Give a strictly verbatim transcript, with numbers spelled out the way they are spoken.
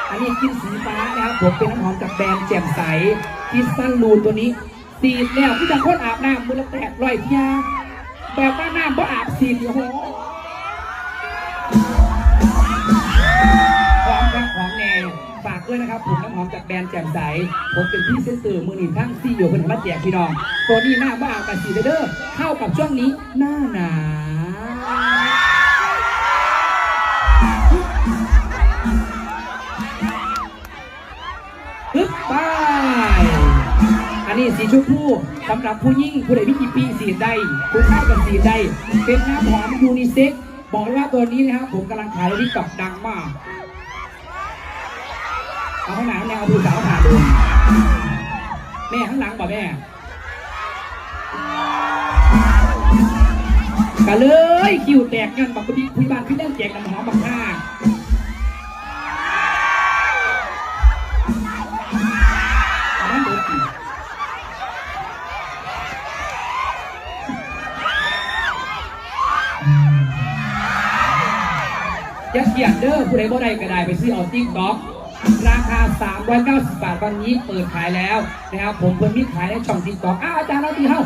อันนี้กลิ่นสีฟ้านะครับผม เป็นน้ำหอมจากแบรนด์แจ่มใส คิสตันลูนตัวนี้ สีดแล้วคือจั่งคนอาบน้ำมื้อละแปดร้อยเที่ย แบบว่าน้ำบ่อาบสีดนี่ โอ้โห หอมครับหอมแน่ ฝากด้วยนะครับผม น้ำหอมจากแบรนด์แจ่มใส ผมเป็นพรีเซนเตอร์ มื้อนี้ทางซีอีโอเพิ่นให้มาแจกพี่น้อง ตัวนี้น้ำบ่อาบก็สีดเด้อ เข้ากับช่วงนี้หน้าหนาว ปึ๊บ ไป อันนี้สีชมพู สำหรับผู้หญิง ผู้ใดมีกี่ปีสีดได้ ผู้ชายก็สีดได้ เป็นน้ำหอมยูนิเซ็กซ์ บอกเลยว่าตัวนี้นะครับ ผมกำลังขายในทิกตอก ดังมาก เอาข้างหลังแนวผู้สาวถ่ายดู แม่ข้างหลังบอกแม่ ก็เลยคิวแตก ย้อนบักกะบิคุยบ้านคือแนวแจกน้ำหอมบักหน้า อันนั้นเบิดอีก อย่าเขียนเด้อ ผู้ใดบ่ได้ก็ได้ ไปซื้อเอาติ๊กต็อก ราคา สามร้อยเก้าสิบบาท วันนี้เปิดขายแล้วนะครับผม เพิ่นมีขายในช่องติ๊กต็อก อ้าว อาจารย์ เอาที่เฮา